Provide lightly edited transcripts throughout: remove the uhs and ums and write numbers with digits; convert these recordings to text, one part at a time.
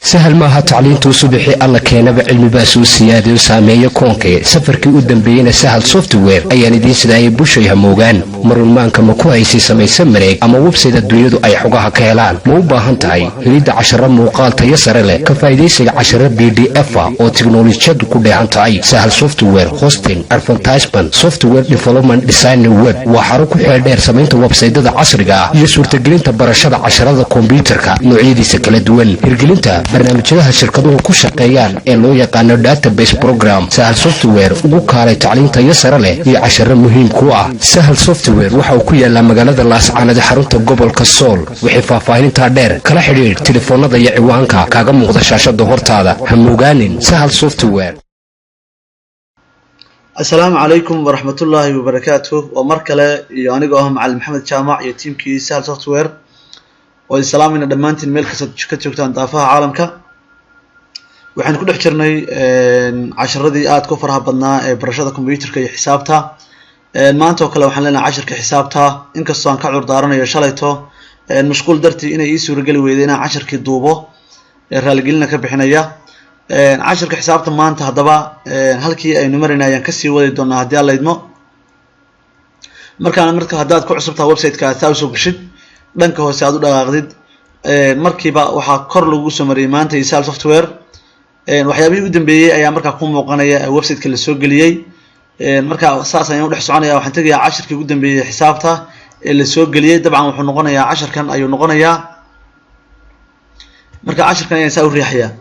Sahal maaha tacliintuu subixii Alla keenaba, cilmibaa soo siyaadayo saameeyo koonkee. Safarkii u dambeeyeyna Sahal Software ayaan idiin sidaayay. Bushay hamoogaan marunmaanka ma ku haysay? Samayse mareeg ama website adduunyadu ay xogaha ka helaan. Ma u baahan tahay helidda casharo muuqaal tayo sare leh, ka faa'idaysiga casharo PDF a oo tiknolojiyadu ku dheehan tahay? Sahal Software hosting, advertisement, software development, design web waa xaro ku xeeldheer samaynta websaydyada casriga ah iyo suurtagelinta barashada casharada kombyutarka noocyadiisa kala duwan, hirgelinta barnaamijyadaha shirkaduhu ku shaqeeyaan ee loo yaqaano database program. Sahal Software ugu kaalay tacliin tayo sare leh iyo casharo muhiim ku ah. Sahal Software waxa uu ku yaalaa magaalada Laascaanada, xarunta gobolka Sool. Wixii faahfaahinintaa dheer, kala xidhiidh telefoonada iyo ciwaanka kaaga muuqda shaashada hortaada. Hamoogaanin Sahal Software. Asalaamu calaykum waraxmatullaahi wabarakaatu. Waa mar kale iyo anigoo ah Macalin Maxamed Jaamac iyo tiimkii Sahal Software oo idin salaamayna dhammaantiin meel kastaad ka joogtaan daafaha caalamka. Waxaan ku dhex jirnay casharadii aadka u faraha badnaa ee barashada computerka iyo xisaabta. Maanta oo kale waxaan leenahay cashirka xisaabta, inkastoo aan ka cudur daaranayo shalayto mashquul dartii inay ii suurageli weyday inaan cashirkii duubo, raaligelina ka bixinaya. Cashirka xisaabta maanta haddaba halkii aynu marayna ayaan kasii wadi doonaa, haddii Alla idmo. Markaana marka haddaad ku cusubtaha website-ka, aad saa usoo geshid, dhanka hoose aad u dhaqaaqdid, markiiba waxaa kor lagu soo mariyay maanta iyo Sahal Software. Waxyaabihii u dambeeyey ayaa markaa ku muuqanaya website-ka lasoo geliyey. Marka saas ayaan udhex soconaya. Waxaan tegayaa cashirkii ugu dambeeyey xisaabta ee lasoo geliyey. Dabcan wuxuu noqonayaa cashirkan ayuu noqonayaa. Marka cashirkan ayaan saa u riixayaa.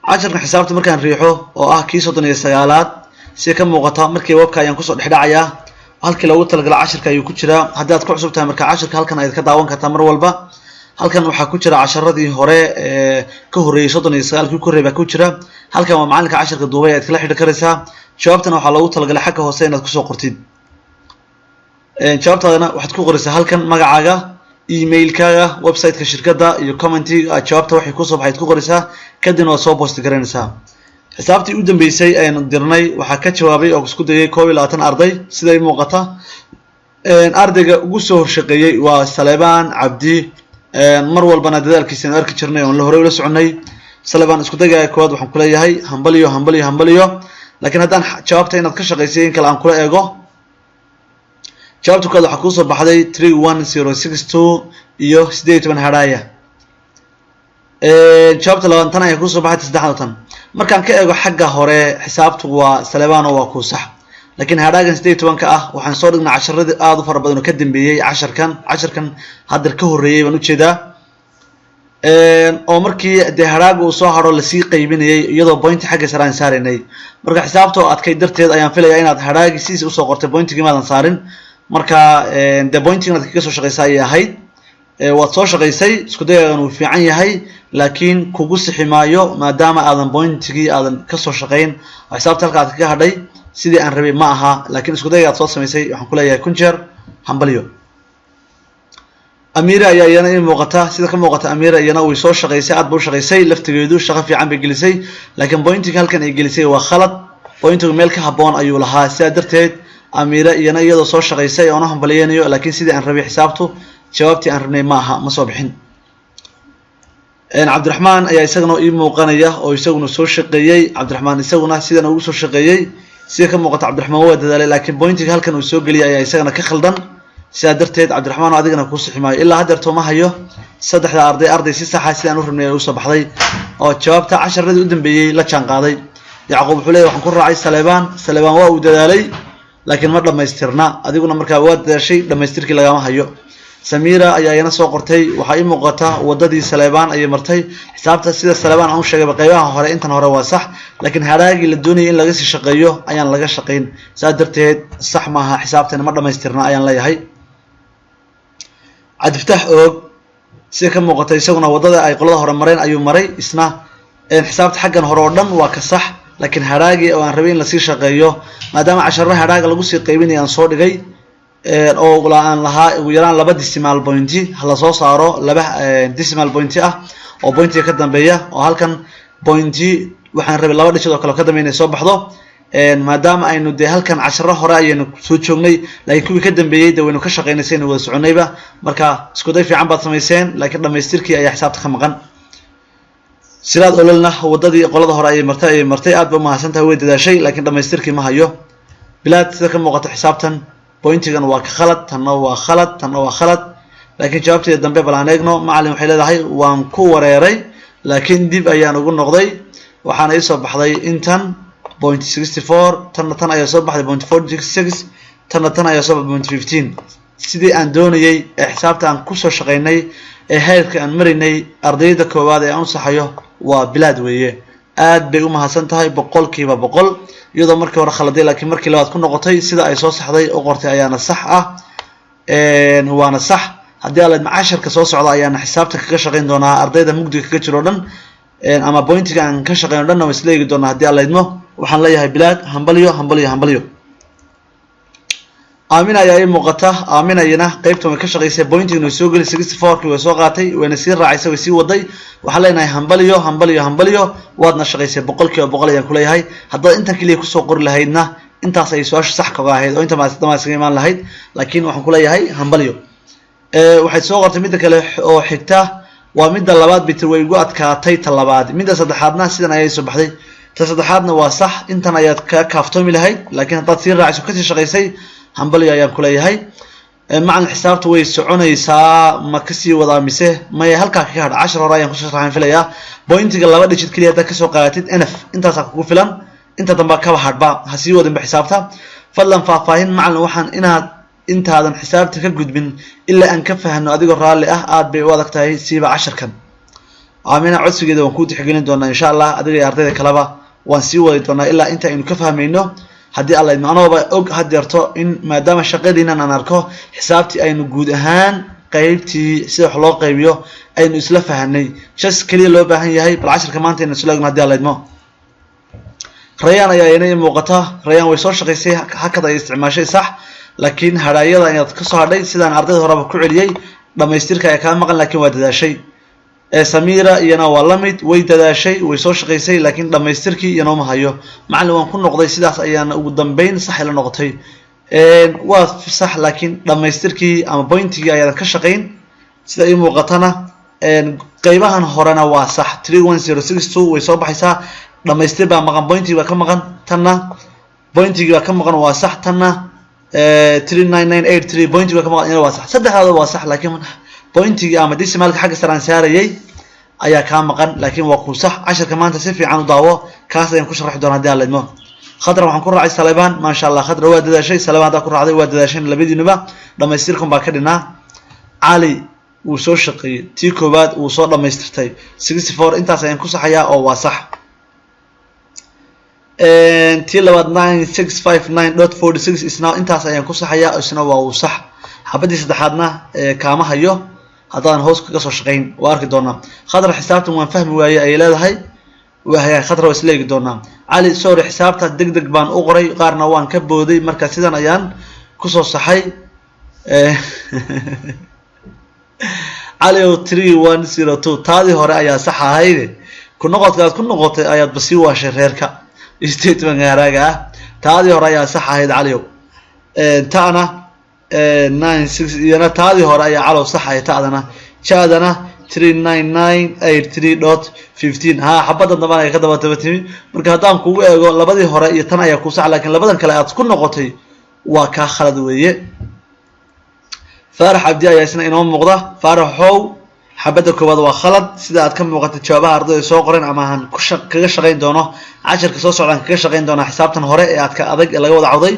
Cashirkan xisaabta markaan riixo, oo ah kii 39aad, sida ka muuqata, markii webka ayaan kusoo dhex dhacayaa. Halkii loogu talagala cashirka ayuu ku jiraa. Haddii aad ku cusub tahay marka cashirka, halkan ayaad ka daawan kartaa mar walba. Halkan waxaa ku jira casharadii hore ee ka horreeyey, 39kii ka horreeyay baa ku jira. Halkan waa macalinka cashirka duubay, ayaad kala xidhi karaysaa. Jawaabtana waxaa loogu talagalay xagga hoose inaad kusoo qortid. Jawaabtaadana waxaad ku qoraysaa halkan magacaaga, emailkaaga, website-ka shirkadda iyo commentiga. Jawaabta waxay kusoo baxayd ku qoraysaa, kadibna waad soo post garanaysaa. Xisaabtii u dambeysay aynu dirnay waxaa ka jawaabay oo isku dayay 21 arday. Siday muuqata, ardayga ugu soo horshaqeeyey waa Saleebaan Cabdi. Mar walbana dadaalkiisa aynu arki jirnay oon la horey ula soconay. Saleebaan, isku daygaa koowaad waxaan kuleeyahay hambaliyo, hambaliyo, hambaliyo. Laakiin haddaan jawaabta inaad ka shaqaysay in kale aan kula eego, jawaabta koowaad waxaa kuusoo baxday 31062 iyo 18 hadhaaya. Jawaabta labaad tan ayaa kuusoo baxay, saddexda tan. Markaan ka eego xagga hore, xisaabtu waa Saleebano, waa kuu sax, laakiin hadhaagan 18-ka ah waxaan soo dhignay casharadii aada u fara badan oo ka dambeeyey casharkan. Casharkan hadda ka horreeyey baan ujeedaa, oo markii dee hadhaaga uu soo hadho lasii qaybinayay, iyadoo pointi xagga sare aan saaraynay. Marka xisaabta oo adkay darteed ayaan filayaa inaad hadhaagii sidiisa usoo qortay, pointigii maadan saarin. Marka dee pointig inaad kaga soo shaqaysa ayay ahayd. Waad soo shaqaysay, isku dayaagan uu fiican yahay, laakiin kugu sixi maayo maadaama aadan pointigii aadan kasoo shaqayn oo xisaabta halka aad kaga hadhay. Sidii aan rabay ma aha, laakiin isku dayga aad soo samaysay waxaan kuleeyahay kun jeer hambalyo. Amira ayaa iyana ii muuqata. Sida ka muuqata, Amira iyana way soo shaqaysay, aad ba u shaqaysay laftigeedu, shaqo fiican bay gelisay, laakiin pointiga halkan ay gelisay waa khalad. Pointigu meel ka habboon ayuu lahaa. Sidaa darteed Amira iyana iyadoo soo shaqaysay oona hambalyeynayo, laakiin sidii aan rabay xisaabtu jawaabtii aan rabnay ma aha, ma soo bixin. Cabdiraxmaan ayaa isaguna ii muuqanaya oo isaguna soo shaqeeyey. Cabdiraxmaan isaguna sidan ugu soo shaqeeyey. Sida ka muuqata, Cabdiraxmaan waa dadaalay, laakiin pointiga halkan uu soo geliyay ayaa isagana ka khaldan. Sidaa darteed Cabdiraxmaan, adigana kuu sixi maayo. Ilaa haddeerto ma hayo saddexda arday arday si saxa sidaan u rabnay ay usoo baxday oo jawaabta casharadii u dambeeyey la jaan qaaday. Yacquub wuxuu leeyahy: "Waxaan ku raacay Saleebaan. Saleebaan waa uu dadaalay, laakiin ma dhamaystirna." Adiguna markaa waa dadaashay, dhamaystirkii lagama hayo. Samira ayaa iyana soo qortay. Waxaa ii muuqata wadadii Saleebaan ayay martay xisaabta. Sida Saleebaan aan u sheegayba, qaybaha hore, intan hore waa sax, laakiin hadhaagii la doonayay in laga sii shaqeeyo ayaan laga shaqayn. Saas darteed sax maaha xisaabtani, ma dhamaystirna ayaan leeyahay. Cabdifataax Oog, sida ka muuqata, isaguna waddada ay qolada hore mareen ayuu maray. Isna xisaabta xaggan hore oo dhan waa ka sax, laakiin hadhaagii oo aan rabay in lasii shaqeeyo, maadaama casharro hadhaaga lagu sii qaybinaya aan soo dhigay, oo aan lahaa ugu yaraan laba decimal pointi hala soo saaro, laba decimal pointi ah oo pointiga ka dambeeya, oo halkan pointi waxaan rabay laba digit oo kale ka dambeya inay soo baxdo. Maadaama aynu dee halkan casharo hore ayaynu soo joognay, laakiin kuwii ka dambeeyey de waynu ka shaqeynay si aynu wada soconayba. Marka isku day fiican baad samayseen, laakiin dhamaystirkii ayaa xisaabta ka maqan. Sidaad ololna wadadii qolada hore ayay martay. Aad ba umahadsan tahay, way dadaashay, laakiin dhamaystirkii ma hayo. Bilaad, sida ka muuqata xisaabtan pointigan waa ka khalad, tanna waa khalad, tanna waa khalad, laakiin jawaabteeda dambe bal aan eegno. Macalin, waxay leedahay, waan ku wareeray, laakiin dib ayaan ugu noqday, waxaana iisoo baxday intan 0.64, tanna tan ayaa soo baxday 0.46, tanna tan ayaa soo baxday 0.15. Sidii aan doonayay ee xisaabta aan kusoo shaqaynay ee heerka aan maraynay, ardayda koowaad ee aan u saxayo waa Bilaad weeye. Aad bay u mahadsan tahay, 100%, iyadoo markii hore khaladay, laakiin markii labaad ku noqotay sida ay soo saxday u qortay ayaana sax ah, waana sax. Haddii alla casharka soo socda ayaana xisaabta kaga shaqayn doonaa ardayda mugdiga kaga jiro o dhan ama pointiga aan ka shaqeyn o dhanna waan isla eegi doonaa haddii Alla idmo. Waxaan leeyahay Bilaad, hambalyo, hambalyo, hambalyo. Aamina ayaa ii muuqata. Aamina iyana qeybtan way ka shaqaysay, pointigna way soo geli, 64-kii way soo qaatay, wayna sii raacisay, way sii waday. Waxaan leenahay hambalyo, hambalyo, hambalyo, waadna shaqaysay, 100% ayaan kuleeyahay. Haddaad intan keliya kusoo qori lahaydna, intaas ay su-aasha sax kaga ahayd oo inta dama iskaga imaan lahayd, laakiin waxaan kuleeyahay hambalyo. Waxay soo qortay midda kale oo xigta, waa midda labaad bitir, way igu adkaatay ta labaad. Midda saddexaadna sidan ayay soo baxday. Ta saddexaadna waa sax, intan ayaad ka kaaftoomi lahayd, laakiin haddaad sii raaciso, kasii shaqaysay, hambalyo ayaan kuleeyahay. Macalin, xisaabta way soconaysaa, ma kasii wadaa mise maya? Halkaa kaga hadh, cashar hore ayaan kusoo sharaxan filayaa. Pointiga laba digit keliya haddaad kasoo qaadatid, nf intaasaa kugu filan, inta damba kaba hadhba, ha sii wadinba xisaabta. Fadlan faahfaahin macalin, waxaan inaad intaadan xisaabta ka gudbin ilaa aan ka fahno adigoo raalli ah, aad bay u adag tahay siiba casharkan. Aamina, codsigeeda waan kuu tixgelin doonaa insha Allah. Adiga iyo ardayda kaleba waan sii wadi doonaa ilaa inta aynu ka fahmayno haddii Alla idmo. Anooba og hadeerto in maadaama shaqadiinan aan arko, xisaabtii aynu guud ahaan qeybtii sida wax loo qaybiyo aynu isla fahanay, just keliya loo baahan yahay bal cashirka maanta aynu isla egno haddii Alla idmo. Rayaan ayaa ina muuqata. Rayaan way soo shaqaysay, hakad ay isticmaashay sax, laakiin hadhaayada ayaad kasoo hadhay. Sidaan ardayda horeba ku celiyey, dhamaystirka ayaa kaa maqan, laakiin waa dadaashay. Samira iyana waa la mid, way dadaashay, way soo shaqaysay, laakiin dhamaystirkii iyanooma hayo. Macallin, waan ku noqday, sidaas ayaana ugu dambeyn sax ila noqotay. Waa sax, laakiin dhamaystirkii ama pointigii ayaadan ka shaqayn sida ii muuqatana. Qeybahan horena waa sax, 31062 way soo baxaysaa, dhamaystir baa maqan, pointigii baa ka maqan. Tanna pointigii baa ka maqan, waa sax. Tanna 39983 pointigii baa ka maqan, iyana waa sax. Saddexdaada waa sax, laakiin pointigii ama decimalka xagga sare aan saarayay ayaa kaa maqan, laakiin waa ku sax. Casharka maanta si fiican u daawo, kaas ayaan ku sharxi doonaa haddii Alla idmo. Khadra waxaan ku raacay Salebaan, maasha Allah. Khadra waa dadaashay, Salebaan haddaa ku raacday, waa dadaasheen labadiinuba, dhamaystirkan baa ka dhinaa. Cali wuu soo shaqeeyey, tii koowaad wuu soo dhamaystirtay, 64 intaas ayaan ku saxayaa oo waa sax. Tii labaad 9659.46 isna intaas ayaan ku saxayaa, isna waa uu sax. Xabadii saddexaadna kaama hayo, haddaadan hoos kaga soo shaqayn waa arki doonaa. Khadra xisaabtan waan fahmi waayey ayay leedahay. Waa hagaag Khadra, waa isla eegi doonaa. Cali, sorry, xisaabta deg deg baan u qoray, qaarna waan ka booday, marka sidan ayaan kusoo saxay. Cali o 3102 taadii hore ayaa sax ahayde, ku noqodka aad ku noqotay ayaadba sii waashay reerka statementka haraaga ah. Taadii hore ayaa sax ahayd, Caliow. Ta'na 96 iyana taadii hore ayaa, Calow, sax ahayd. Ta'dana jadana 39983.15, ha xabadda dambana ay ka daba taba timi. Marka haddaan kugu eego, labadii hore iyo tan ayaa ku sax, laakiin labadan kale aad ku noqotay waa kaa khalad weeye. Faarax Cabdi ayaa isna inoo muuqda. Faarax how, xabadda koowaad waa khalad sida aad ka muuqata jawaabaha ardayda soo qoreen ama aan ku kaga shaqayn doono cashirka soo socdaan, kaga shaqayn doonaa xisaabtan hore ee aadka adag ee laga wada cawday.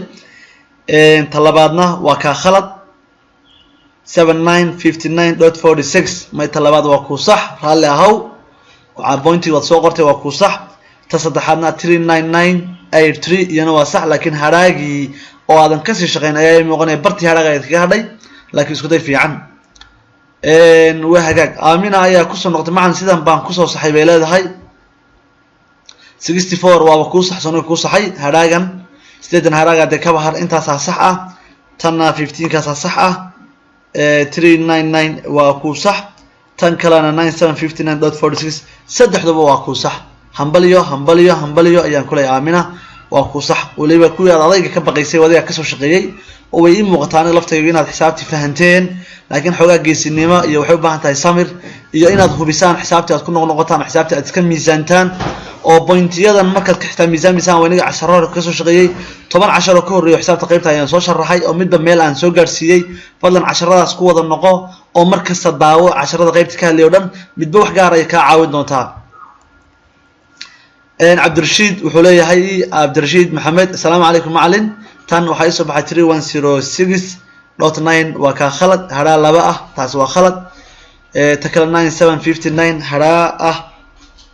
Ta labaadna waa kaa khalad, 7959.46. May, ta labaad waa kuu sax, raalli ahow, waxaa pointig waad soo qortay, waa kuu sax. Ta saddexaadna 39983 iyana waa sax, laakiin hadhaagii oo aadan kasii shaqayn ayaa muuqanaya, bartii hadhaaga ayaad kaga hadhay, laakiin isku day fiican. Waa hagaag. Aamina ayaa kusoo noqotay. Macalin, sidan baan kusoo saxay bay leedahay. 64 waaba kuu saxsan, kuu saxay. Hadhaagan 80 hadhaaga dee kaba har, intaasaa sax ah. Tanna 15kaasaa sax ah. 399 waa kuu sax. Tan kalena 9759.46, saddexduba waa kuu sax. Hambalyo, hambalyo, hambalyo ayaan kuley, Aamina. Waa ku sax. Waliba kuwii aad adayga ka baqaysay adigaa kasoo shaqeeyey, oo way ii muuqataa aniga laftaygu inaad xisaabtii fahanteen, laakiin xoogaa geesinimo iyo waxay u baahan tahay samir iyo inaad hubisaan xisaabtii, aad ku noqnoqotaan xisaabtii, aad iska miisaantaan oo pointiyadan markaad xitaa miisaamaysaan. Waa inaga casharo hore kasoo shaqeeyey. 10 cashar oo ka horreeyo xisaabta qaybta ayaan soo sharaxay oo midba meel aan soo gaarsiiyey. Fadlan casharadaas ku wada noqo oo mar kasta daawo casharada qaybta ka hadlay o dhan, midba wax gaar ay kaa caawin doontaa. Cabdirashiid wuxuu leeyahay, Cabdirashiid Maxamed: "Asalaamu calaykum macalin, tan waxaa isoo baxay 3106.9, waa kaa khalad, hadhaa laba ah, taas waa khalad. Ta kale 9759 hadhaa ah,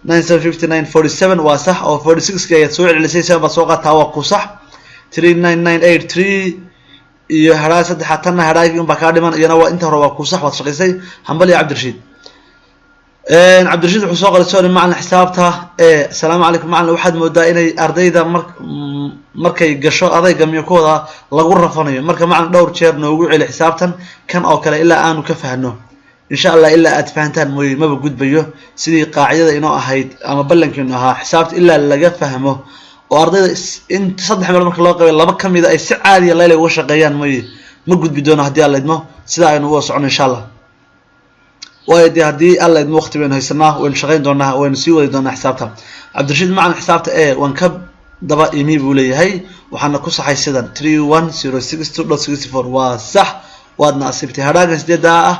975947 waa sax, oo 46 ayaad soo celcelisay, seven baad soo qaataa, waa ku sax. 39983 iyo hadhaa saddexaad, tanna hadhaagii unbaa kaa dhiman, iyana waa inta hore waa ku sax, waad shaqaysay, hambal." Iyo Cabdirashiid, Cabdirashiid wuxuu soo qoray: "Sorry macalin, xisaabta ee asalaamu calaykum macalin, waxaad moodaa inay ardayda markay gasho adayga miyokooda lagu rafanayo. Marka macalin, dhowr jeer noogu celi xisaabtan kan oo kale ilaa aanu ka fahno." Insha Allah, ilaa aad fahantaan mooye maba gudbayo. Sidii qaacidada inoo ahayd ama ballankiinu ahaa, xisaabta ilaa laga fahmo oo ardayda in saddex meel marka loo qabay laba ka mida ay si caadiya layla uga shaqeeyaan mooye, ma gudbi doono haddii Alla idmo. Sidaa aynu uga socono insha Allah. Waayo dee, haddii Alla idmo, waqti baynu haysanaa, waynu shaqayn doonaa, waynu sii wadi doonaa xisaabta. Cabdirashiid: "Macalin, xisaabta e waan ka daba imi," buu leeyahay, "waxaana ku saxay sidan: 31062.64 waa sax, waadna asiibtay. Hadhaagan sideedaa ah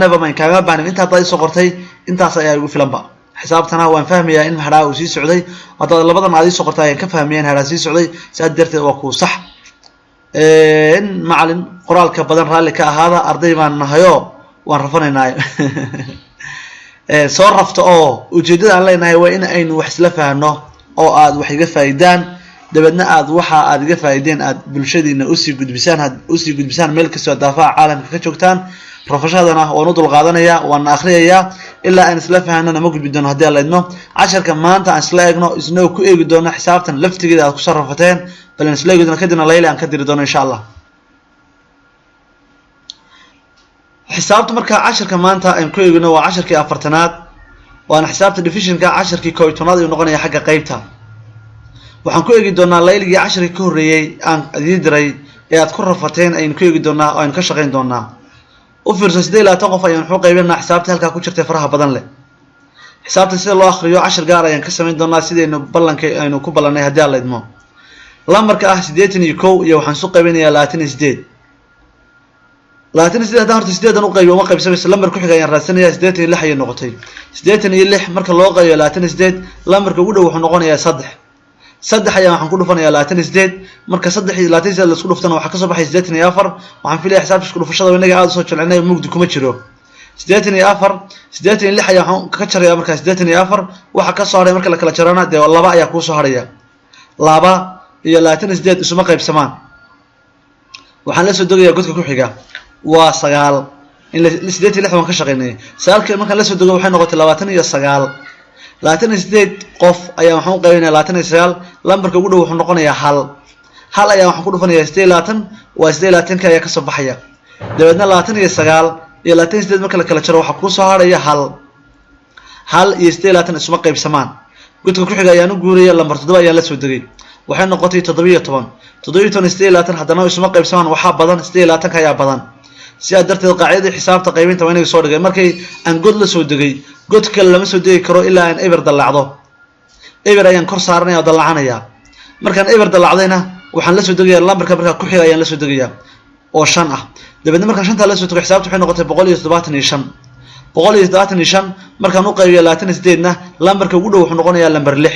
never mind, kaagama baahnin. Inta haddaad isoo qortay, intaas ayaa igu filanba. Xisaabtana waan fahmayaa in hadhaa uu sii socday. Haddaad labadan aad iisoo qortay ayaan ka fahmaya in hadhaa sii socday, sidaas darteed waa kuu sax." "Macalin, qoraalka badan raalli ka ahaada, arday baan nahayo, waan rafanaynaayo." Soo rafta, oo ujeeddada aan leenahay waa in aynu wax isla fahanno oo aad wax iga faa'iidaan, dabeedna aad waxa aad iga faa'iideen aad bulshadiina usii gudbisaan, aad usii gudbisaan meel kastoo daafaha caalamka ka joogtaan. Rafashadana waan u dulqaadanayaa, waana akhriyayaa. Ilaa aan isla fahanona ma gudbi doono haddii Alla idmo. Casharka maanta aan isla eegno, isnoo ku eegi doono xisaabtan laftigeeda aad kusoo rafateen. Bal aan isla eegi doono, kadibna layli aan ka diri doono insha Allah xisaabta. Marka casharka maanta aan ku eegno waa casharkii 40aad, waana xisaabta divisionka. Casharkii 11aad ayuu noqonaya xagga qeybta. Waxaan ku eegi doonaa layligii casharkii ka horreeyey aan idiin diray ee aad ku rafateen aynu ku eegi doonaa oo aynu ka shaqayn doonaa. U fiirso, 28 qof ayaan wuxuu qaybinaa xisaabta halkaa ku jirtay faraha badan leh. Xisaabta sida loo akriyo cashar gaar ayaan ka samayn doonaa, sidaynu ballanka aynu ku ballanay haddii Alla idmo. Lambarka ah 81 iyo waxaan isu qaybinayaa 28. 28 haddaan horta sideedan u qaybiyo, uma qaybsamayso. Lambar ku xiga ayaan raadsanaya. 86 ayay noqotay. 86 marka loo qaybiyo 28, lambarka ugu dhow wuxuu noqonayaa saddex. Saddex ayaan waxaan ku dhufanayaa 28. Marka saddex iyo 28 laisku dhuftana, waxaa kasoo baxay 84. Waxaan filaya xisaabta isku dhufashada inaga aada usoo jilcinay, mugdi kuma jiro. 84, 86 ayaa waxaan ka jaraya markaa 84. Waxa kasoo hadhay marka la kala jarana dee laba ayaa kuusoo hadhaya. Laba iyo 28 isuma qaybsamaan. Waxaan la soo degayaa godka ku xiga, waa sagaal. In 86 waan ka shaqaynay. Sagaalka markaan la soo dego, waxay noqotay 29. 28 qof ayaa waxaan u qaybinaya 29. Lambarka ugu dhow wuxuu noqonayaa hal. Hal ayaa waxaan ku dhufanayaa 28, waa 28-ka ayaa kasoo baxaya. Dabeedna 29 iyo 28 marka la kala jaro, waxaa kuusoo harhaya hal. Hal iyo 28 isuma qaybsamaan. Godka ku xiga ayaan u guuraya. Lambar 7 ayaan la soo degay, waxay noqotay 17. 17, 28 haddana isuma qaybsamaan. Waxaa badan 28-ka ayaa badan. Sidaa darteed qaacidadii xisaabta qaybinta waa inaga soo dhigay. Markay aan god la soo degay, god kale lama soo degi karo ilaa aan eber dallacdo. Eber ayaan kor saaranaya oo dallacanaya. Markaan eber dallacdayna, waxaan la soo degayaa lambarka markaa ku xiga ayaan la soo degayaa oo shan ah. Dabeedna markaan shantaa la soo tego, xisaabta waxay noqotay 175. 175 markaan u qaybiyo 28-na, lambarka ugu dhow wuxuu noqonayaa lambar lix.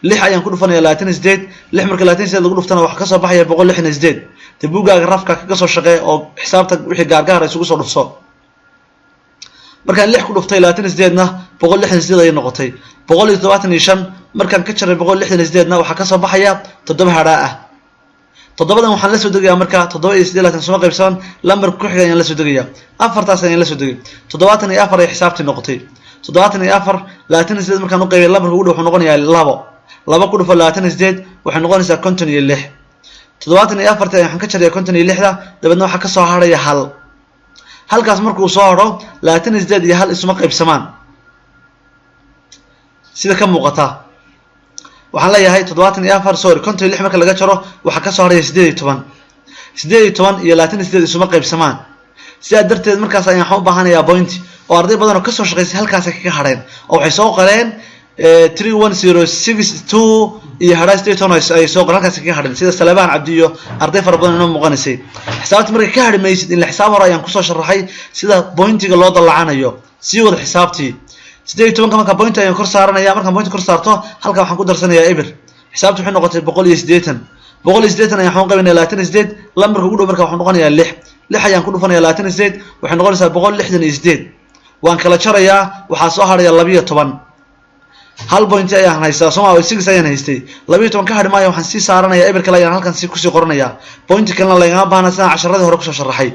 Lix ayaan ku dhufanaya 28. Lix marka 28 lagu dhuftana, waxaa kasoo baxaya 168. De buuggaaga rafka kaga soo shaqee oo xisaabta wixii gaargaar isugu soo dhufso. Markaan lix ku dhuftay 28-na, 168 ayay noqotay. 175 markaan ka jaray 168-na, waxaa kasoo baxaya toddoba hadhaa ah. Toddobadan waxaan la soo degayaa markaa, toddoba iyo 28 suma qaybsaman. Lambarka ku xiga ayaan la soo degayaa, afartaas ayaan la soo degay. 74 ay xisaabtii noqotay. 74, 28 markaan u qaybay, lambarka ugu dhow wuxuu noqonayaa labo. Laba ku dhufo 28, waxay noqonaysaa 56. 74-ta waxaan ka jaraya 56-da, dabeedna waxaa kasoo harhaya hal. Halkaas markuu soo hadho, 28 iyo hal isuma qaybsamaan sida ka muuqata. Waxaan leeyahay 74, sorry, 56 marka laga jaro waxaa kasoo harhaya 18. 18 iyo 28 isuma qaybsamaan. Sidaa darteed markaas ayaan waxaan u baahanayaa point, oo arday badan oo kasoo shaqaysay halkaasay kaga hadheen, oo waxay soo qoreen 31062 iyo hadhaa 18 ay soo qoreen, halkaasay kaga hadheen, sida Salebaan Cabdi iyo arday fara badan inoo muuqanaysay. Xisaabta marka ka hadhi maysid in la xisaab hore ayaan kusoo sharaxay sida pointiga loo dallacanayo. Sii wada xisaabtii. 18-ka marka point ayaan kor saaranaya. Markaan point kor saarto, halkan waxaan ku darsanayaa eber. Xisaabta waxay noqotay 180. 180 ayaan waxaan qaybinaya 28. Lambarka ugu dhow marka waxuu noqonayaa lix. Lix ayaan ku dhufanaya 28, waxay noqonaysaa 168. Waan kala jarayaa, waxaa soo harhaya 12. Hal point ayaan haystaa, sooma? Six ayaan haystay, 12 ka hadhi maayo. Waxaan sii saaranaya eber kale ayaan halkan sii kusii qoranayaa. Point kalena lagama baahna, sidaan casharadii hore kusoo sharaxay.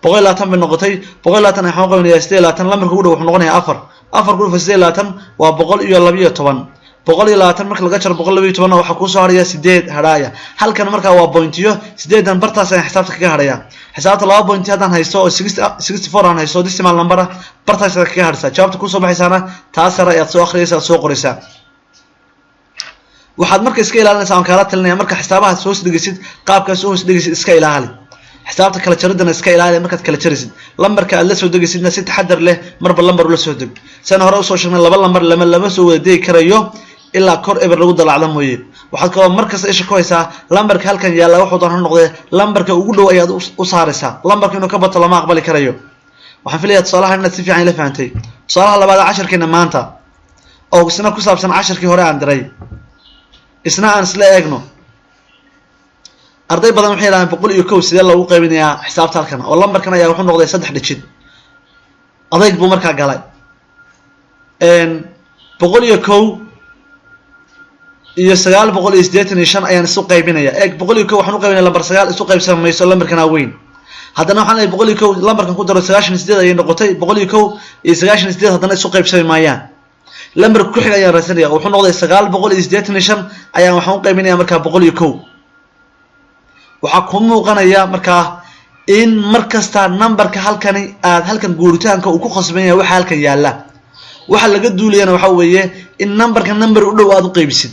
120 bay noqotay. 120 ayaan waxaan qaybinayaa 28. Lambarka ugu dhow wuxuu noqonayaa afar. Afar ku dhufa 28 waa 112. 120 marka laga jaro 112-na, waxaa kuusoo harhaya sideed hadhaaya. Halkan markaa waa pointiyo sideedan, bartaas ayaan xisaabta kaga hadhaya. Xisaabta laba pointi haddaan haysto oo 64 aan haysto decimal number ah, bartaas ayaad kaga hadhaysaa. Jawaabta kuusoo baxaysaana taas sare ayaad soo akhriyaysaa, aad soo qoraysaa. Waxaad marka iska ilaalinaysaa, aan kaala talinaya, marka xisaabaha hoos dhigaysid, qaabkaas u hoos dhigaysid iska ilaali. Xisaabta kala jaridana iska ilaali. Markaad kala jarisid, lambarka aad la soo degaysidna si taxadar leh marba lambar ula soo deg. Sian hore usoo sheegnay, laba lambar lama soo wada degi karayo ilaa kor eber lagu dalacda mooye. Waxaad kaloo markasta isha ku haysaa lambarka halkan yaalla, wuxuu doon ha noqdee, lambarka ugu dhow ayaad u saaraysaa. Lambarka inuu ka bato lama aqbali karayo. Waxaan filayaa tusaalahan inaad si fiican ila fahantay. Tusaalaha labaad casharkeena maanta, oo isna ku saabsan casharkii hore aan diray, isna aan isla eegno. Arday badan waxay yidhahdeen, 101 sidee loogu qaybinayaa xisaabta halkan, oo lambarkan ayaa wuxuu noqday saddex digit, adayg buu markaa galay. 101 iyo 985 ayaan isu qaybinaya. Eeg, 101 waxaan u qaybinaya lambar sagaal, isu qaybsami mayso, lambarkanaa weyn. Haddana waxaan leeyahay 101 lambarkan ku daro, 98 ayay noqotay. 101 iyo 98 haddana isu qaybsami maayaan. Lambarka ku xiga ayaan raadsanaya, wuxuu noqday 985 ayaan waxaan u qaybinaya markaa 101. Waxaa ku muuqanaya markaa in mar kasta numberka halkani aad halkan guuritaanka uu ku khasban yahay waxa halkan yaalla. Waxa laga duulayana waxa weeye in numberka number u dhow aad u qaybisid.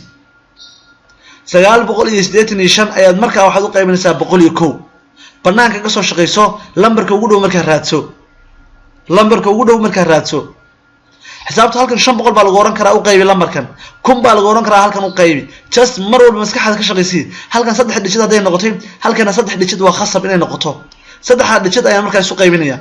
985 ayaad markaa waxaad u qaybinaysaa 101. Banaanka ka soo shaqayso, lambarka ugu dhow markaa raadso. Lambarka ugu dhow markaa raadso. Xisaabta halkan 500 baa lagu ohan karaa u qaybi lambarkan, 1000 baa lagu ohan karaa halkan u qaybi. Just mar walba maskaxaada ka shaqaysiid. Halkan saddex digit hadday noqotay, halkana saddex digit waa khasab inay noqoto. Saddexda digit ayaan markaa isu qaybinaya.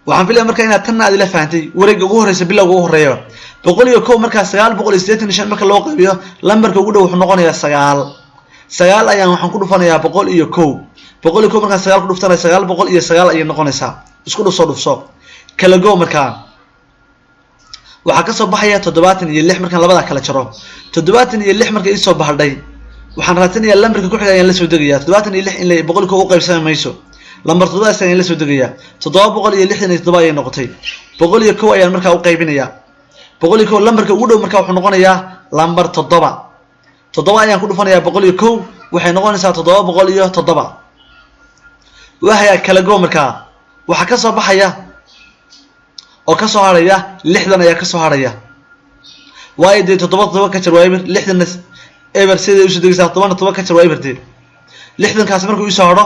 Waxaan filaya marka inaad tanna aad ila fahantay. Wareegga ugu horreysa, bilowga ugu horreeyaba, 101 markaa 985 marka loo qaybiyo, lambarka ugu dhow wuxuu noqonayaa sagaal. Sagaal ayaan waxaan ku dhufanayaa 101. 101 markaan sagaal ku dhuftanaya, 909 ayay noqonaysaa. Isku dhufso, dhufso, kala go. Markaa waxaa kasoo baxaya 76. Markaan labadaa kala jaro, 76 marka iisoo bahadhay, waxaan raadsanayaa lambarka ku xiga ayaan la soo degayaa. 76 in la 101 u qaybsami mayso. Lambar toddobadaas ayaan la soo degayaa, 767 ayay noqotay. 101 ayaan markaa u qaybinayaa. 101 lambarka ugu dhow markaa wuxuu noqonayaa lambar toddoba. Toddoba ayaan ku dhufanayaa 101, waxay noqonaysaa 707. Waxaya kala go. Markaa waxaa kasoo baxaya oo kasoo harhaya 60 ayaa kasoo harhaya, waayo dee toddoba toddoba ka jar waa eber, 60-na eber siday usoo degaysaa, toddobana todoba ka jar waa eberte. 60-kaasi markuu isoo hadho,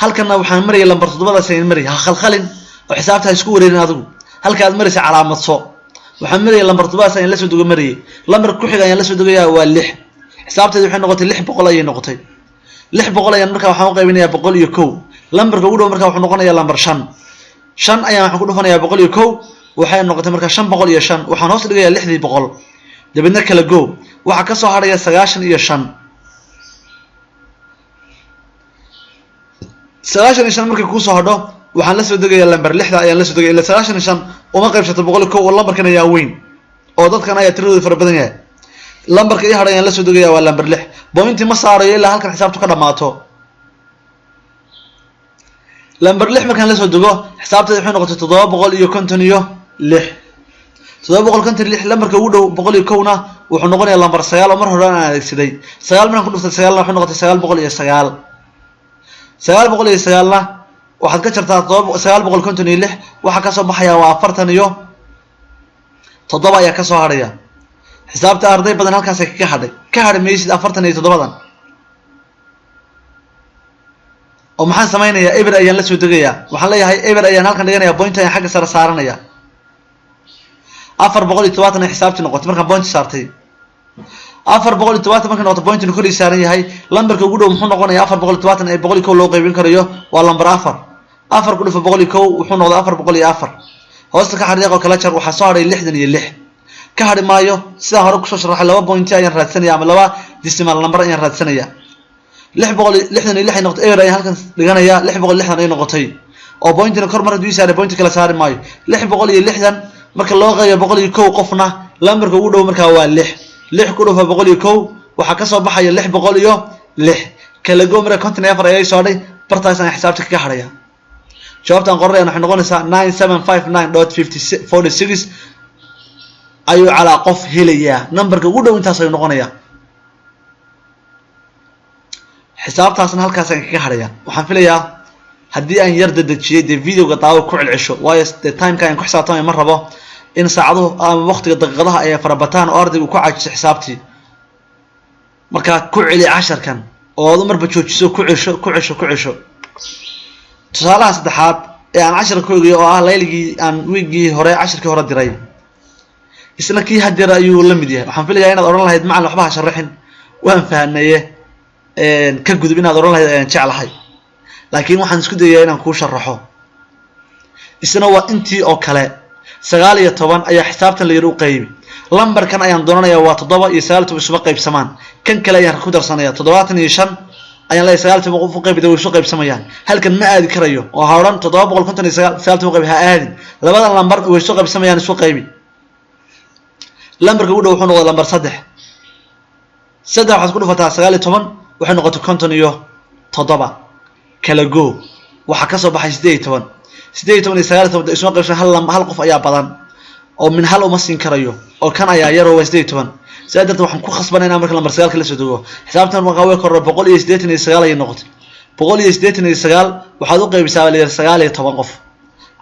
halkanna waxaan marayay lambar toddobadaas ayaan marayay. Ha khalkhalin oo xisaabta ha isku wareerin adigu. Halka aad maraysa calaamadso. Waxaan marayay lambar toddobadaas ayaan la soo dego marayay. Lambarka ku xiga ayaan la soo degayaa, waa lix. Xisaabteedi waxay noqotay 600 ayay noqotay. 600 ayaan markaa waxaan u qaybinayaa 101. Lambarka ugu dhow markaa wuxuu noqonayaa lambar shan. Shan ayaan waxaan ku dhufanayaa 101, waxay noqotay markaa 505. Waxaan hoos dhigayaa lixdii boqol, dabeedna kala go. Waxaa kasoo hadhaya 95. 95 markay kuusoo hadho, waxaan la soo degayaa lambar lixda ayaan la soo degaya. Ila 95 uma qaybsato 101, oo lambarkan ayaa weyn oo dadkan ayaa tiradooda fara badan yahay. Lambarka ii hadhay ayaan la soo degaya, waa lambar lix. Pointi ma saarayo ilaa halkan xisaabtu ka dhamaato. Lambar lix markaan la soo dego, xisaabteeda waxay noqotay 756. 756 lambarka ugu dhow 101-na wuxuu noqonayaa lambar sagaal, oo mar hore aan adeegsaday. Sagaal markaan ku dhuftay sagaalna, waxay noqotay 909. 909-na waxaad ka jartaa todoba 956, waxaa kasoo baxaya waa 47 ayaa kasoo hadhaya. Xisaabta arday badan halkaasay kaga hadhay. Ka hadhi maysid 47-dan. Oo maxaan samaynayaa? Eber ayaan la soo degayaa. Waxaan leeyahay eber ayaan halkan dhiganayaa, point ayaan xagga sare saaranaya. 470 ay xisaabtii noqotay markaan point saartay. 470 markay noqoto, pointina kor ii saaran yahay, lambarka ugu dhow muxuu noqonayaa 470 ee 101 loo qaybin karayo? Waa lambar afar. Afar ku dhufo 101 wuxuu noqday 404. Hoosta ka xariiqoo kala jar. Waxaa soo hadhay 66. Ka hadhi maayo. Sidaa hore kusoo sharaxay, laba point ayaan raadsanaya ama laba decimal number ayaan raadsanaya. 666 ay noqotay. Eber ayaan halkan dhiganaya. 660 ay noqotay oo pointina kor mar hadduu ii saaray, point kala saari maayo. 660 marka loo qaybiyo 101 qofna, lambarka ugu dhow markaa waa lix. Lix ku dhufa 101, waxaa kasoo baxaya 606. Kala go. Marka 54 ayaa soo hadhay. Bartaas ayaan xisaabta kaga hadhaya. Jawaabta aan qoranayaan waxay noqonaysaa 9759.5046 ayuu calaa qof helayaa. Numberka ugu dhow intaas ayuu noqonayaa. Xisaabtaasna halkaas ayaan kaga hadhaya. Waxaan filayaa haddii aan yar dedejiyey, dee videoga daawo, ku celcesho, waayo dee timeka ayaan ku xisaabtamay. Ma rabo in saacaduhu ama waqtiga daqiiqadaha ay farabataan oo ardaygu ku caajiso xisaabtii. Markaa ku celi casharkan oo aad marba joojiso, ku cesho, ku cesho, ku cesho. Tusaalaha saddexaad ee aan casharka ku egayo, oo ah layligii aan wiiggii hore casharkii hore diray, isna kii hadeer ayuu la mid yahay. Waxaan filayaa inaad odhan lahayd, "Macalin, waxba ha sharaxin, waan fahnaye, ka gudub," inaad odhan lahayd ayaan jeclahay, laakiin waxaan isku dayayaa inaan kuu sharaxo. Isna waa intii oo kale. 19 ayaa xisaabtan la yidhi u qaybi. Lambarkan ayaan doonanayaa. Waa 7 iyo 19, isuma qaybsamaan. Kan kale ayaan ku darsanaya. 75 ayaan leeyahay, 19 qof u qaybida, way isu qaybsamayaan. Halkan ma aadi karayo oo ha odhan 759 19 qaybi, ha aadin. Labada lambar way isu qaybsamayaan, isu qaybi. Lambarka ugu dhow wuxuu noqday lambar saddex. Saddex waxaad ku dhufataa 19, waxay noqotay 57. Kala go. Waxaa kasoo baxay 18. 18 iyo 19 isuma qaybsan. Hal qof ayaa badan oo min hal uma siin karayo, oo kan ayaa yaroo waa 18. Sidaa darteed waxaan ku khasbanay inaan marka lambar sagaalka la soo dego. Xisaabtan markaa way korra, 189 ayay noqotay. 189 waxaad u qaybisaa la yidhi 19 qof.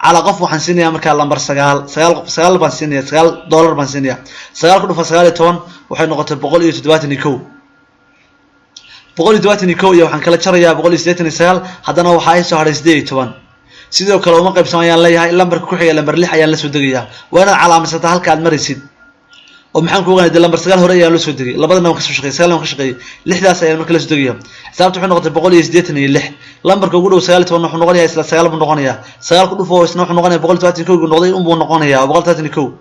Calaa qof waxaan siinayaa markaa lambar sagaal. Sagaal qof sagaal baan siinaya, $9 baan siinaya. Sagaal ku dhufa 19 waxay noqotay 171. 171 iyo waxaan kala jarayaa 189. Haddana waxaa ay soo hadhay 18. Sidoo kale uma qaybsam ayaan leeyahay. Lambarka ku xiga, lambar lix, ayaan la soo degayaa. Waa inaad calaamaysataa halka aad maraysid. Oo maxaan ku ogaanay? Dee lambar sagaal hore ayaan la soo degay, labadana waan kasoo shaqeyay, sagaal waan ka shaqeeyay, lixdaas ayaan marka la soo degaya. Xisaabta waxay noqotay 186. Lambarka ugu dhow 19 wuxuu noqonayaa isla sagaal buu noqonayaa. Sagaal ku dhufo, isna wuxuu noqonayaa 171 noqday unbuu noqonayaa, 171.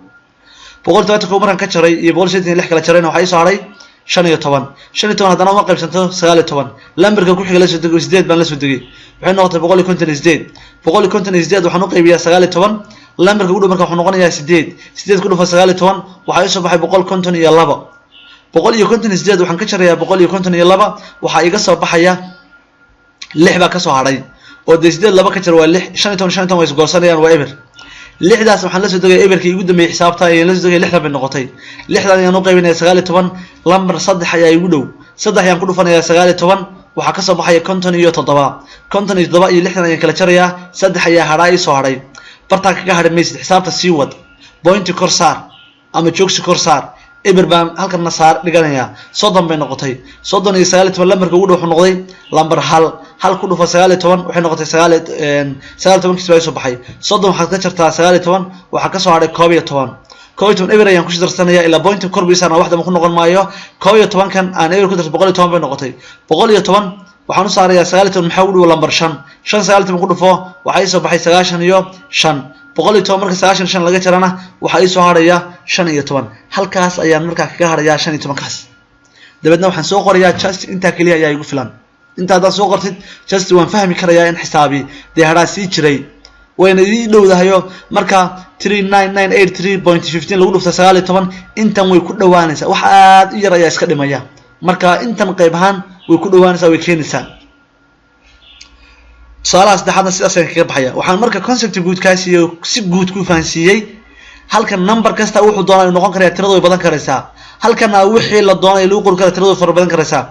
171 markaan ka jaray iyo 186 kala jarayna, waxaa ii soo hadhay 15. 15 haddana uma qaybsanto 19. Lambarka ku xiga la soo dego, sideed baan la soo degay. Waxay noqotay 158. 158 waxaan u qaybiyaa 19. Lambarka ugu dhow marka wuxuu noqonayaa sideed. Sideed ku dhufa 19, waxaa ii soo baxay 152. 158 waxaan ka jarayaa 152, waxaa iga soo baxaya lix baa kasoo hadhay. Oo dee sideed laba ka jar waa lix. 15, 15 way isgoosanayaan, waa eber. Lixdaas waxaan la soo degaya eberkii igu dambeeyey xisaabta ayaan la soo degaya. Lixdan bay noqotay. Lixdan ayaan u qaybinaya 19. Lambar saddex ayaa igu dhow. Saddex ayaan ku dhufanayaa 19, waxaa kasoo baxaya 57. 57 iyo lixdan ayaan kala jarayaa. Saddex ayaa hadhaa ii soo hadhay. Bartaa kaga hadhi maysid xisaabta, sii wad. Pointi kor saar ama joogsi kor saar. Eber baan halkanna saar dhiganayaa. 30 bay noqotay. 30 iyo 19, lambarka ugu dhow wuxuu noqday lambar hal. Hal ku dhufa 19, waxay noqotay 19-kiis baa soo baxay. 30 waxaad ka jartaa 19, waxaa kasoo hadhay 11. 11 eber ayaan ku darsanaya ilaa pointi kor biisaan, wax damba ku noqon maayo. 11-kan aan eber ku darsa, 110 bay noqotay. 110 waxaan u saarayaa 19. Maxaa ugu dhow? Lambar shan. Shan 19 ku dhufo, waxaa ii soo baxay 95. 110 marka 95 laga jarana, waxaa ii soo hadhaya 15. Halkaas ayaan markaa kaga hadhayaa 15-kaas. Dabeedna waxaan soo qorayaa just intaa keliya ayaa igu filan. Inta haddaad soo qortid, just waan fahmi karayaa in xisaabi dee hadhaa sii jiray, wayna ii dhowdahayo. Marka 39983.15 lagu dhufta 19, intan way ku dhawaanaysaa. Wax aad u yar ayaa iska dhimaya. Marka intan qayb ahaan way ku dhawaanaysaa, way keenaysaa. Tusaalaha saddexaadna sidaas ayaan kaga baxaya. Waxaan marka concept guudkaasi iyo si guud ku fahansiiyey halkan number kasta wuxuu doonay noqon karaya, tiradu way badan karaysaa. Halkana wixii la doonay lagu qori kara, tiradu way fara badan karaysaa.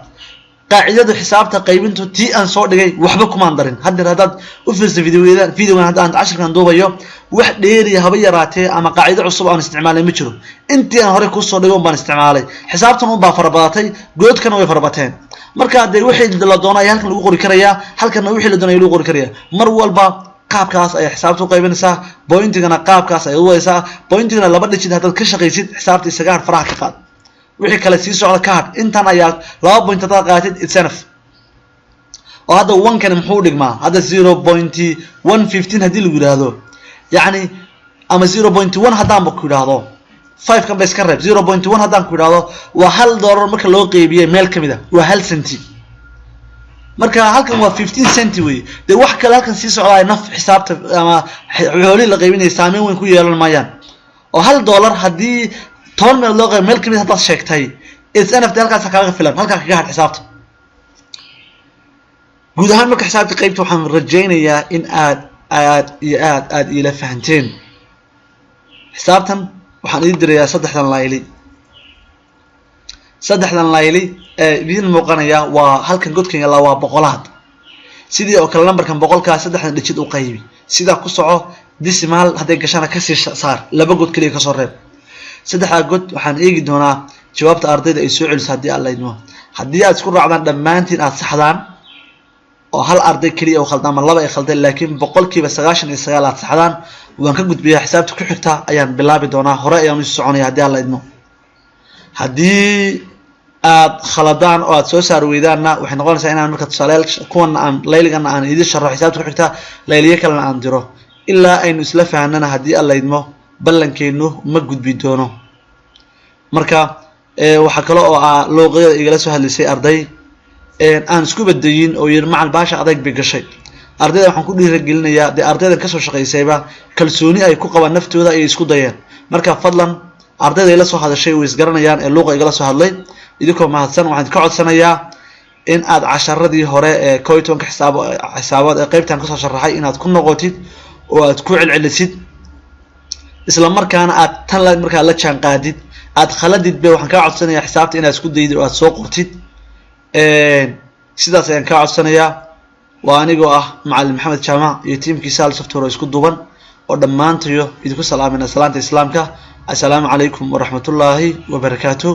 Qaacidadu xisaabta qaybintu tii aan soo dhigay waxba kumaan darin. Haddeer haddaad u fiirsa videoyada, videogan hadda aan cashirkan duubayo, wax dheeriya haba yaraatee ama qaacido cusub aan isticmaalay ma jiro. Intii aan horey kusoo dhigay un baan isticmaalay. Xisaabtan un baa farabadatay, goodkana way farabateen. Marka dee wixii la doono ayaa halkan lagu qori karayaa, halkanna wixii la doono ayaa lagu qori karayaa. Mar walba qaabkaas ayay xisaabta u qaybinaysaa, pointigana qaabkaas ayaad u wadaysaa. Pointigana laba digit haddaad ka shaqaysid, xisaabta isaga hadh, faraha ka qaad, wixii kale sii socda ka hadh. Intan ayaa laba point haddaad qaadatid, it's enough. Oo hadda one-kani muxuu dhigmaa? Hadda 0.115 haddii lagu yidhaahdo, yacni ama 0.1 haddaanba ku yidhaahdo, five kan ba iska reeb, 0.1 haddaan ku yidhaahdo, waa $1 marka loo qeybiyey meel kamid a, waa 1 centi. Marka halkan waa 15 centi wey. Dee wax kale halkan sii socdaay naf xisaabta ama xoolihii la qaybinaya saameyn weyn ku yeelan maayaan. Oo $1 haddii 10 meelood loo qayb, meel kamid haddaad sheegtay, it's enough. Dee halkaasa kaaga filan, halkaa kaga hadh xisaabta guud ahaan. Marka xisaabta qaybta waxaan rajaynayaa in aad aad iyo aad aad iila fahanteen xisaabtan. Waxaan idin dirayaa saddexdan layli. Saddexdan layli ee idin muuqanaya waa halkan godkan yallaa, waa boqolaad. Sidii oo kale numberkan boqolkaa saddexdan digit u qaybi, sidaa ku soco. Decimal hadday gashana kasii saar, laba god keliya kasoo reeb. Saddexdaa god waxaan eegi doonaa jawaabta ardayda ay soo celiso haddii Alla idmo. Haddii aad isku raacdaan, dhammaantiin aad saxdaan, oo hal arday keliya u khalda ama laba ay khaldeen, laakiin 99% aad saxdaan, waan ka gudbiyaa, xisaabta ku xigta ayaan bilaabi doonaa, hore ayaan usii soconaya haddii Alla idmo. Haddii aad khaladaan oo aad soo saari weydaanna, waxay noqonaysaa inaan marka tusaalayaal kuwana aan layligana aan idin sharaxo, xisaabta ku xigta layliyo kalena aan diro. Ilaa aynu isla fahanana, haddii Alla idmo, ballankeenu ma gudbi doono. Marka waxaa kale oo ah luuqyada igala soo hadlaysay arday aan isku badayin oo yiri: "Macal, baasha adag bay gashay." Ardayda waxaan ku dhiiragelinayaa, dee ardaydan kasoo shaqaysayba kalsooni ay ku qabaan naftooda ayay isku dayeen. Marka fadlan, ardayda ila soo hadashay way isgaranayaan ee luuqa igala soo hadlay, idinkoo mahadsan, waxaan ka codsanayaa in aad casharadii hore ee 11ka xisaab xisaabood ee qeybtan kasoo sharaxay inaad ku noqotid oo aad ku celcelisid, isla markaana aad tan la markaa la jaan qaadid. Aad khaladid be, waxaan kaa codsanayaa xisaabta inaad isku daydid oo aad soo qortid. Sidaas ayaan kaa codsanayaa. Waa anigoo ah Macalin Maxamed Jaamac iyo tiimkii Sahal Software oo isku duuban oo dhammaantayo idinku salaamayna salaanta Islaamka. Assalaamu calaykum waraxmatullaahi wabarakaatu.